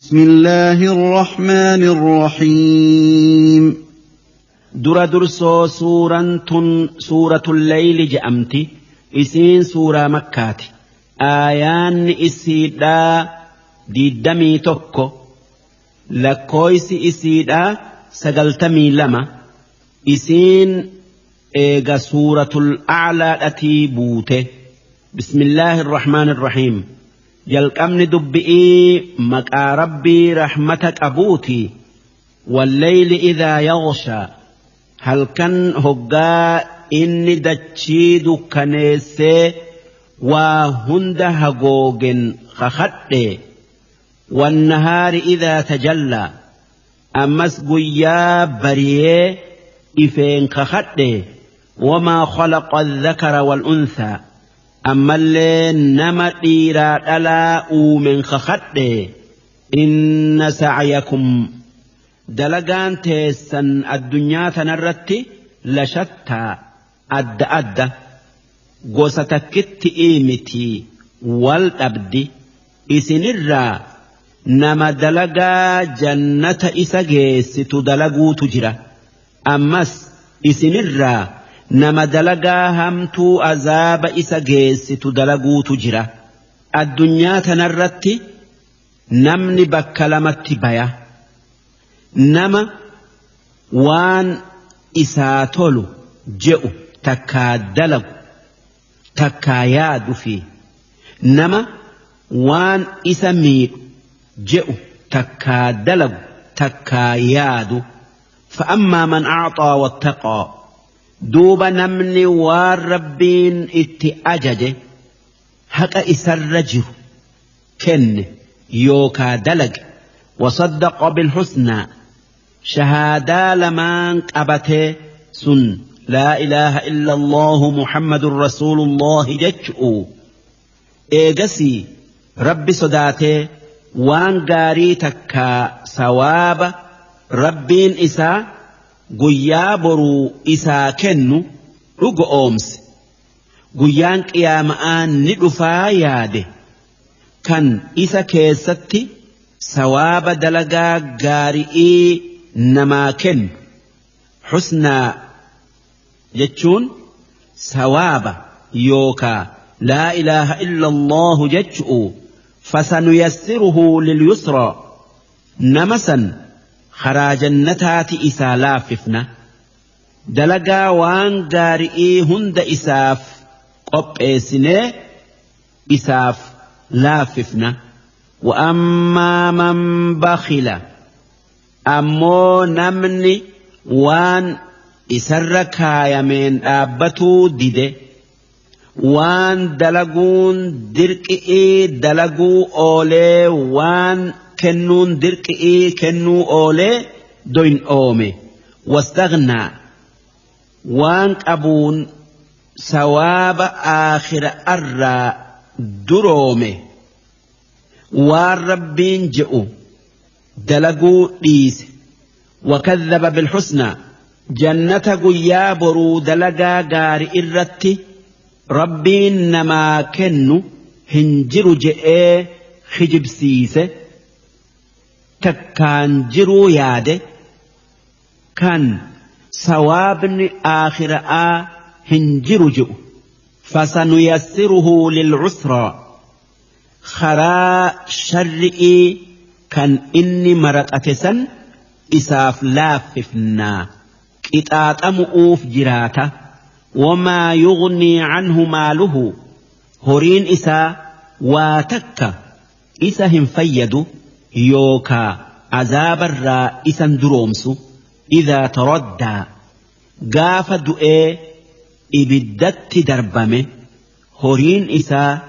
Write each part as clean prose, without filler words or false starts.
بسم الله الرحمن الرحيم. Dura dursoo suuraan tun Suuratul Layli je'amti. Isiin suuraa Makkaati. Aayaanni isiidhaa 21, lakkoofsi isiidhaa 92. Isiin eega Suuratul A'laadhatii buute. Bismillaahi irrahmaan irrahiim. Jalqabni dubbi'ii maqaa Rabbii rahmata qabuuti. Walleyli idaa yaghshaa, halkan hoggaa inni dachii dukkaneessee waa hunda hagoogen kakadhe. Wannahaari idaa tajallaa, ammas guyyaa bariyee ifeen kakadhe. Wamaa khalaqa adh-dhakara wal-unthaa, ammallee nama dhiiraa dhalaa uumen kakadhe. Inna sa'yakum, dalagaan teessan addunyaa tanarratti, lashattaa, adda adda, gosa takkitti miti, wal dhabdi. Isinirraa nama dalagaa jannata isa geessitu dalaguutu jira, ammas isinirraa nama dalagaa hamtuu azaaba isa geessitu dalaguutu jira. Addunyaa tanarratti namni bakka lamatti baya: nama waan isaa tolu je'u takkaa dalagu takkaa yaadu fi nama waan isa miidhu je'u takkaa dalagu takkaa yaadu. فأما من أعطى واتقى، duuba namni waan Rabbiin itti ajaje haqa isarra jiru kenne yookaa dalage, وصدق بالحسنى, shahaadaa lamaan qabatee sun لا إله إلا الله محمد رسول الله jechu'u, eegasii Rabbi sodaatee waan gaarii takkaa sawaaba Rabbiin isaa guyyaa boruu isaa kennu dhugo oomse, guyyaan qiyaama'aa ni dhufaa yaade, kan isa keessatti sawaaba dalagaa gaari'ii namaa kennu. Xusnaa jechuun sawaaba yookaa لا إله إلا الله jechu'u. فسنيسره لليسرى, nama san karaa jannataati isaa laaffifna, dalagaa waan gaari'ii hunda isaaf qopheessinee isaaf laaffifna. وأما من بخل, ammoo namni waan isarra kaayameen dhaabbatuu dide, waan dalaguun dirqi'ii dalaguu oolee, waan kennuun dirqi'ii kennuu oolee doyn oome, واستغنى, waan qabuun sawaaba aakhira arraa duroome, waan Rabbiin je'u dalaguu dhiise, وكذب بالحسنى, jannata guyyaa boruu dalagaa gaari irratti Rabbiin namaa kennu hin jiru je'ee kijibsiise, takkaan jiruu yaade, kan sawaabni aakhira'aa hin jiru je'u. فسنيسره للعسرى, karaa sharri'ii kan inni maraxate san isaaf laaffifnaa, qixaaxamu'uuf jiraata. وما يغني عنه ماله, horiin isaa waa takka isa hin fayyadu yookaa azaabarraa isan duroomsu. إذا تردى, gaafa du'ee ibiddatti darbame horiin isaa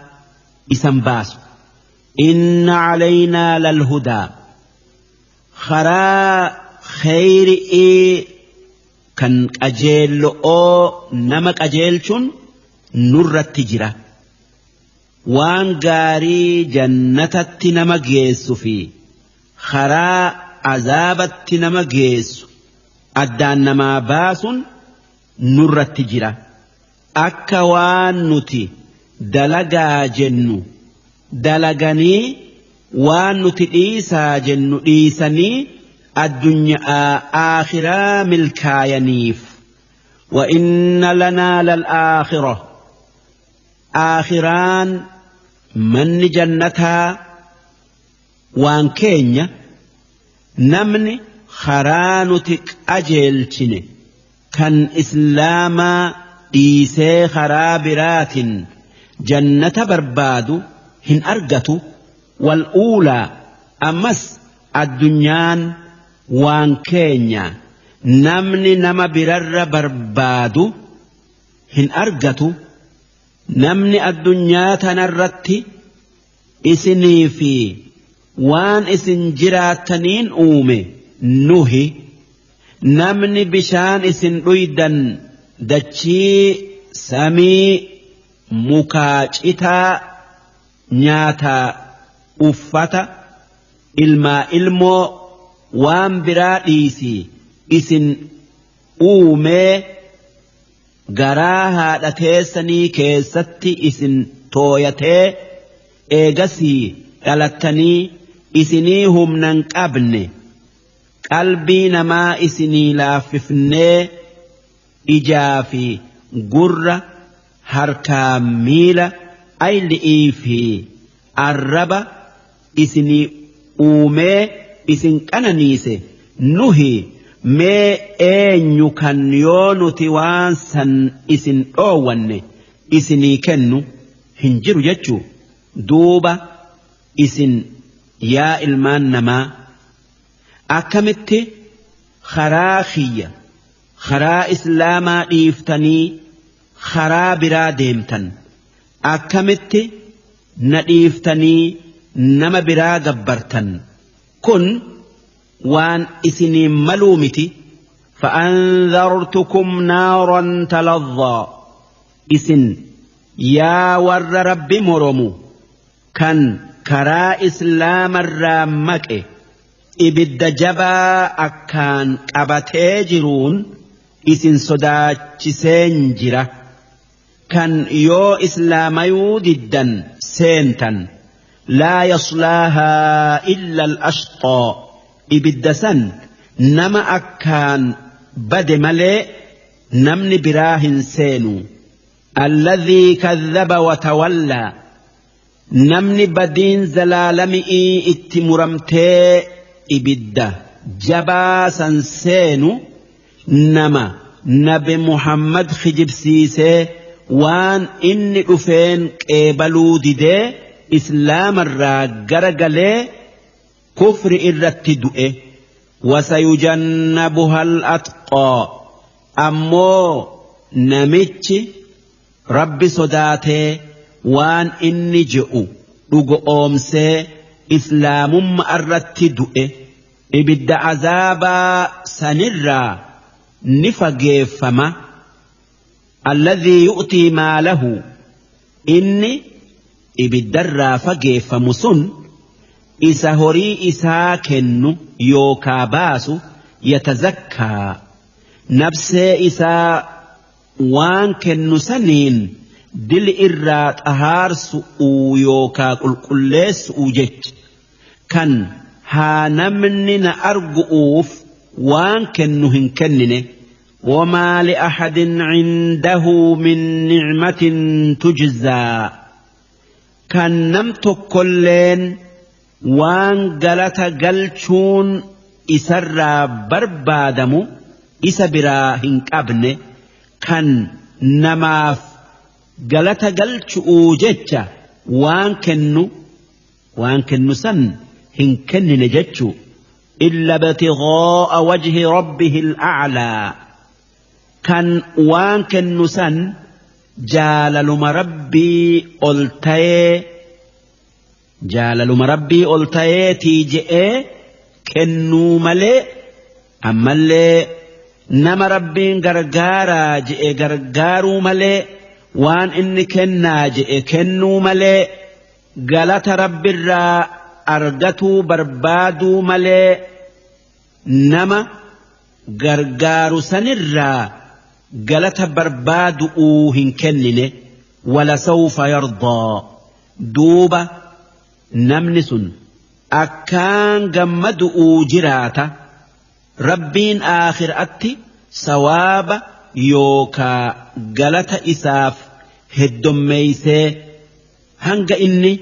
isan baasu. إن علينا للهدى, karaa kheyri'ii kan qajeello'oo nama qajeelchuun nurratti jira. Waan gaarii jannatatti nama geessu fi karaa azaabatti nama geessu addaan namaa baasuun nurratti jira. Akka waan nuti dalagaa jennu dalaganii. Waan nuti dhiisaa jennu dhiisanii addunyaa aakhiraa milkaayaniif. Wa inna lanaa lal-aakhira, aakhiraan manni jannataa waan keenya. Namni karaa nuti qajeelchine kan islaamaa dhiisee karaa biraatiin jannata barbaadu hin argatu. Wal uulaa, ammas addunyaan waan keenya. Namni nama birarra barbaadu hin argatu. Namni addunyaa tanarratti isinii fi waan isin jiraattaniin uume nuhi. Namni bishaan isin dhuydan dachii, samii, mukaa, citaa, nyaataa, uffata, ilmaa, ilmoo, waan biraa dhiisii isin uumee garaa haadha teessanii keessatti isin tooyatee, eegasii dhalattanii isinii humnan qabne, qalbii namaa isinii laaffifnee, ijaa fi gurra, harkaa, miila, ayli'ii fi arraba isinii uumee isin qananiise nuhi. Mee eenyu kan yoo nuti waan san isin dhoowwanne isinii kennu? Hin jiru jechuu. Duuba isin yaa ilmaan namaa, akkamitti karaa kiyya, karaa islaamaa dhiiftanii karaa biraa deemtan? Akkamitti na dhiiftanii nama biraa gabbartan? Kun waan isiniin maluu miti. فأنذرتكم نارا تلظى. Isin yaa warra rabbi moromu kan karaa islaamarraa maqe, ibidda jabaa akkaan qabatee jiruun isin sodaachiseen jira, kan yoo islaamayuu diddan seentan. لا يصلاها إلا الأشقى. Ibidda san nama akkaan bade malee namni biraa hin seenu. الذي كذب وتولى. Namni badiin zalaalami'ii itti muramtee ibidda jabaa san seenu nama nabi Muhammad kijibsiisee, waan inni dhufeen qeebaluu didee, islaamarraa garagalee kufri irratti du'e. وسيجنبها الأتقى. Ammoo namichi rabbi sodaatee waan inni je'u dhugo oomsee islaamumma irratti du'e ibidda azaabaa sanirraa ni fageeffama. الذي يؤتي ماله. Inni ibiddarraa fageeffamu sun isa horii isaa kennu yookaa baasu. يتزكى. Nafsee isaa waan kennu saniin dil irraa xahaarsu'uu yookaa qulqulleessu'uu jecha, kan haa namni na argu'uuf waan kennu hin kennine. وما لأحد عنده من نعمة تجزى. Kan nam tokkolleen waan galata galchuun isarraa barbaadamu isa biraa hin qabne, kan namaaf galata galchu'uu jecha waan kennu san hin kennine jechuu. إلا ابتغاء وجه ربه الأعلى. Kan waan kennu san jaalaluma rabbii ol ta'ee, jaalaluma rabbii ol ta'eetii je'ee kennuu malee, ammallee nama rabbiin gargaaraa je'e gargaaruu malee, waan inni kennaa je'e kennuu malee, galata rabbirraa argatuu barbaaduu malee, nama gargaaru sanirraa galata barbaadu'uu hin kennine. ولسوف يرضى. Duuba namni sun Akkaan gammadu'uu jiraata. Rabbiin aakhiraatti sawaaba yookaa galata isaaf heddommeeysee hanga inni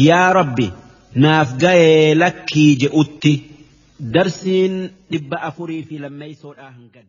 yaa Rabbi naaf gayee lakkii je'utti. Darsiin 402 hangan.